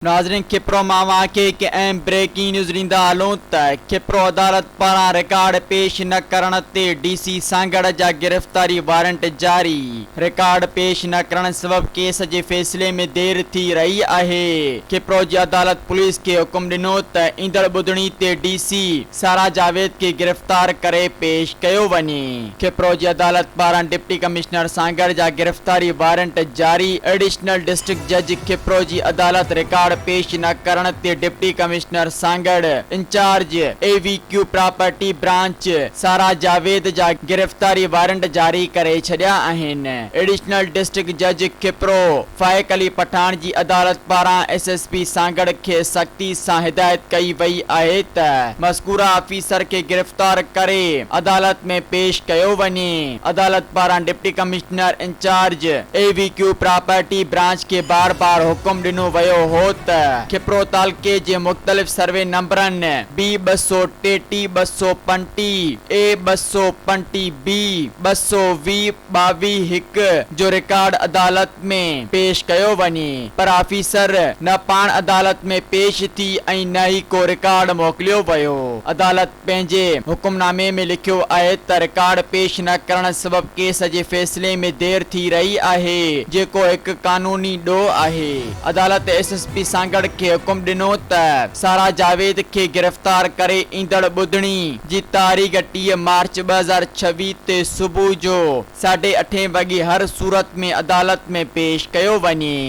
ناظرين کپرو مان اوهان کي هڪ اهم بريڪنگ نيوز ڏيندا هلون ته کپرو عدالت پاران رڪارڊ پيش نه ڪرڻ تي ڊي سي سانگهڙ جا گرفتاري وارنٽ جاري، رڪارڊ پيش نه ڪرڻ سبب ڪيس جي فيصلي ۾ دير ٿي رهي آهي. کپرو جي عدالت پوليس کي حڪم ڏنو ته ايندڙ ٻڌڻي تي ڊي سي سارا جاويد کي گرفتار ڪري پيش ڪيو وڃي. کپرو جي عدالت پاران ڊپٽي ڪمشنر سانگهڙ جا گرفتاري وارنٽ جاري، ايڊيشنل ڊسٽرڪٽ جج کپرو جي عدالت رڪارڊ پيش نه ڪرڻ تي deputy commissioner Sanghar incharge A V Q property branch Sara Javed جا گرفتاري وارنٽ جاري ڪري ڇڏيا آهن. ايڊيشنل ڊسٽرڪٽ جج کپرو فائق علي پٺاڻ جي عدالت پاران ايس ايس پي سانگهڙ کي سختي سان هدايت ڪئي وئي آهي ته مذڪوره آفيسر کي گرفتار ڪري عدالت ۾ پيش ڪيو وڃي. عدالت پاران deputy commissioner incharge A V Q property branch کي بار بار حڪم ڏنو ويو هو ته کپرو تعلقي جي مختلف سروي نمبرن بي 233، 235، اي 235، بي 220، 22 هڪ جو رڪارڊ عدالت ۾ پيش ڪيو وڃي پر آفيسر نه پاڻ عدالت ۾ پيش ٿي ۽ نه ئي ڪو رڪارڊ موڪليو ويو. عدالت پنهنجي حڪمنامي ۾ لکيو آهي ته رڪارڊ پيش نه ڪرڻ سبب ڪيس جي فيصلي ۾ دير ٿي رهي آهي جيڪو هڪ قانوني ڏوهه آهي. عدالت ايس ايس پي سانگهڙ کي حڪم ڏنو ته سارا جاويد کي گرفتار ڪري ايندڙ ٻڌڻي جي تاريخ 30 مارچ 2026 تي صبح جو ساڍي اٺين وڳي هر صورت ۾ عدالت ۾ پيش ڪيو وڃي.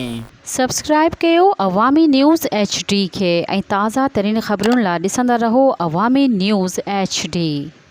سبسڪرائيب ڪيو عوامي نيوز ايڇ ڊي کي ۽ تازه ترين خبرن لا ڏسندا رهو عوامي نيوز ايڇ ڊي.